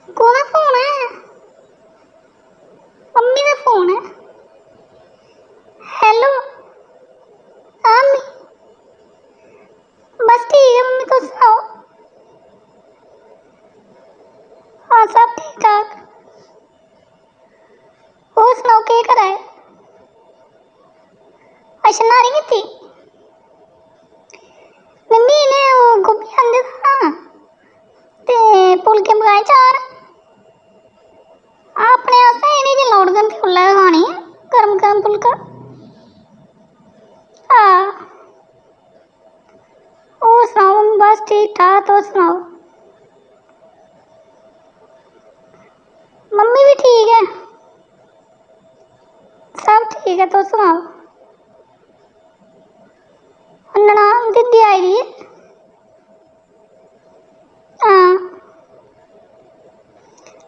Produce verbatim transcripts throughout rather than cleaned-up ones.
कोह्दा फोन ऐ? मम्मी दा फोन ऐ। Hello। हां मम्मी। बस ठीक ऐ मम्मी, तुस सनाओ? हां, सब ठीक ठाक। होर सनाओ, केह् करा दे? अच्छा, न्हारी कीती? मम्मी, इ'नें ओह् गोभी आंदे दा हा ते फुलके मंगाए चार। अपने आस्तै इ'नें गी लोड़ङन ते उसलै गै खानी ऐ, गर्म गर्म फुलका। हां। होर सनाओ, बस ठीक ठाक, तुस सनाओ? मम्मी बी ठीक ऐ, सब ठीक ऐ, तुस सनाओ? ननान दीदी आई दी ऐ। हां,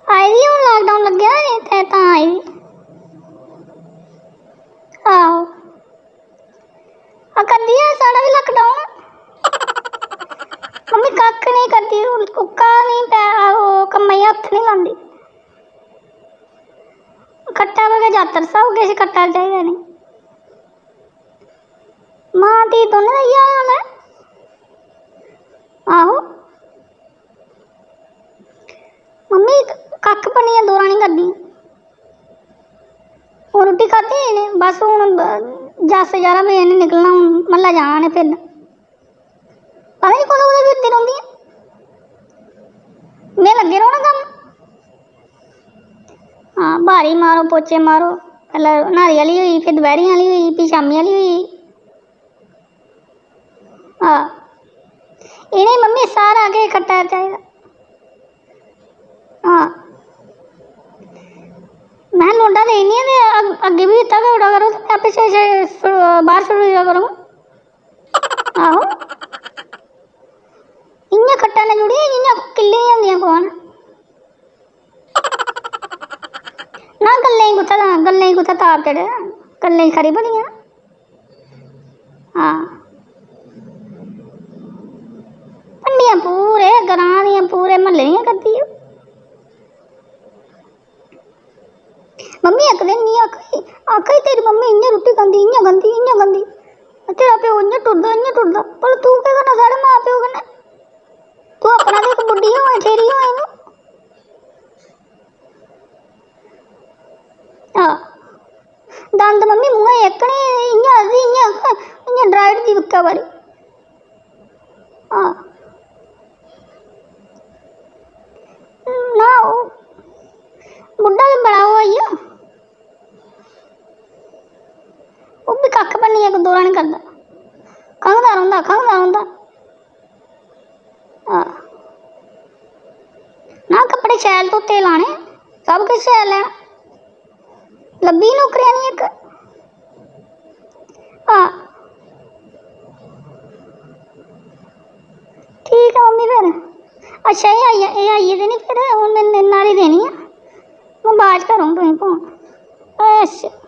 आई दी, हून lockdown लग्गेआ नी ते तां आई दी। आहो। आ, करदी ऐ साढ़ा बी lockdown। मम्मी कक्ख निं करदी, हून कुक्का निं पै-, ओह् कम्मै गी हत्थ निं लांदी। खट्टा पर गै जात्तर, सब किश खट्टा चाहिदा इ'नें। मां धी दोनें दा इ'यै हाल ऐ। आहो। मम्मी कक्ख बनियै दौरा निं करदी। हून रुट्टी खाद्धी इ'नें, बस हून ब-, दस ग्यारह बजे इ'नें निकलना, हून म्हल्लै जाना इ'नें फिरन। पता निं कु'त्थै कु'त्थै फिरदी रौंह्दी ऐ। में लग्गे रौह्ना कम्म। हां, ब्हारी मारो, पोचे मारो। पैह्लें न्हारी आह्ली होई, फ्ही दपैह्रीं आह्ली होई, फ्ही शामीं आह्ली होई। हां, इ'नें मम्मी सारा किश खट्टा चाहिदा। हां, में लोंडा देई ओड़नी आं ते अग-, अग्गें बी इत्थै गै उड़ा करो ते में पिच्छें, पिच्छें सु-, बाह्र छोड़ी ओड़ा करो। आहो, इ'यां खट्टा ने जुड़ी, इ'यां किल्ली होंदियां कुहै ने। ना, गल्लें गी कुत्थै, गल्लें गी कुत्थै ताप चढ़े दा, गल्लें गी खरी भली आं। हां, भंडियां पूरे ग्रांऽ दियां, पूरे म्हल्ले दियां करदी ओह्। मम्मी इक दिन मिगी आखा दी, आखा दी, "तेरी मम्मी इ'यां रुट्टी खंदी, इ'यां खंदी, इ'यां खंदी। तेरा प्यो इ'यां टुरदा, इ'यां टुरदा।" भला तूं केह् करना साढ़े मां प्यो कन्नै? तूं अपना ते इक बुड्ढी होऐ, ठेरी होऐ तूं। हां। दंद मम्मी मुंहै इक ने इ'यां हसदी, इ'यां, इ'यां डराई ओड़दी इक्कै बारी। हां। ना, ओह् बुड्ढा बी बड़ा ओह् होई गेआ। ओह् बी कक्ख भन्नियै इक दौरा निं करदा। खंघदा रौंह्दा, खंघदा रौंह्दा। हां। ना, कपड़े शैल धोते लाने, सब किश शैल लैना। लब्भी नौकरानी इक। हां। ठीक ऐ मम्मी फिर। अच्छा, एह् आई, एह् आई गेदे नी फिर, हून में न्हारी देनी ऐ। में बाद च करङ तुसेंगी फोन। अच्छा।